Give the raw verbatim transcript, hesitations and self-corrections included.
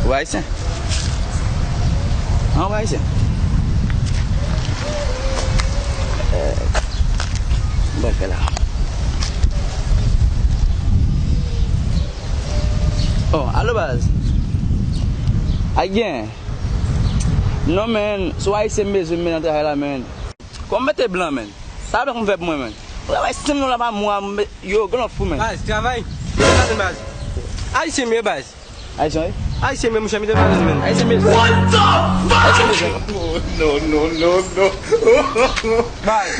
Ou ayisyen? An, ou ayisyen? Eh, bon, fè la. Oh, alo baz. Ay gen. Non, men, sou ayisyen m bezwen men nan travay la, men. Kòman mete blan, men? Sa blan konn fè pou mwen, men. Travay senk mil dola pa mwa, men, yo, gen lòt fou, men. Baz, travay. Mete baz, baz. Ayisyen m ye, baz. Ayisyen, wi? Ayisyen m ye, monchè, mete baz, men. Ayisyen m ye. What the fuck? Ayisyen m ye. No, no, no, no. Baz.